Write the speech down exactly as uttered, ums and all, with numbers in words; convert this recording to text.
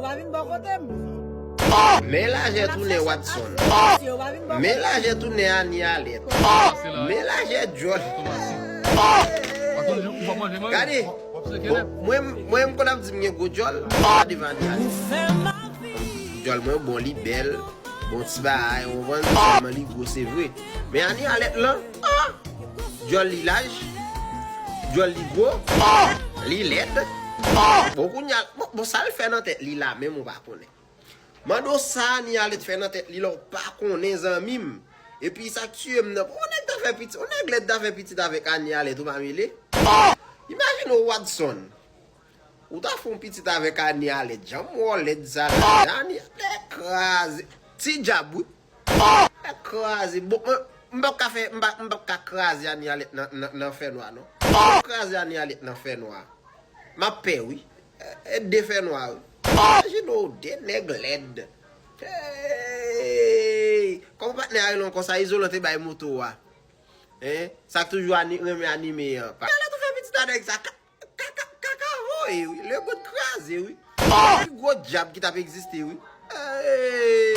Men lajè tounen Watson. Men lajè tounen Ani Alèt. Men lajè djòl. Gade, bon, mwen, mwen m konn ap di m gen gwo djòl. Gade Ani Alèt. Djòl mwen bon, li bèl. Bon ti bagay, ou konprann? Sèlman li gwo, se vre. Men Ani Alèt lan, ah! Djòl li laj. Djòl li gwo. Li lèd. Bon, kounye a, bon, bon, sa l fè nan tèt li la menm, ou pa konnen. Mande w sa Ani Alèt fè nan tèt li la, ou pa konnen, zanmi m. Epi sa k tiye m nan, yon nèg ta fè pitit, yon nèg lèd ta fè pitit avèk Ani Alèt, ou pa mele? Imajine w Watson. Ou ta fè yon pitit avèk Ani Alèt, jan m wè w lèd sa la, Ani Alèt kraze. Ti djab, wi. Kraze. Bon, mwen, m p ap ka fè, m p ap, m p ap ka kraze Ani Alèt nan, nan, nan fènwa, non. M p ap kraze Ani Alèt nan fènwa. M ap pè, wi. E, e de fènwa, wi. Imajine w, de nèg lèd. Hey! Kòman patnè a rele ankò sa, Izolan te bay moto a? Hein? Sa k toujou ani-, renmen anime an. Patnè a tou fè pitit a nèg sa. Ka-, ka-, ka-, kaka voye, wi. Legòt kraze, wi. Pi gwo djab ki t ap egziste, wi. Hey!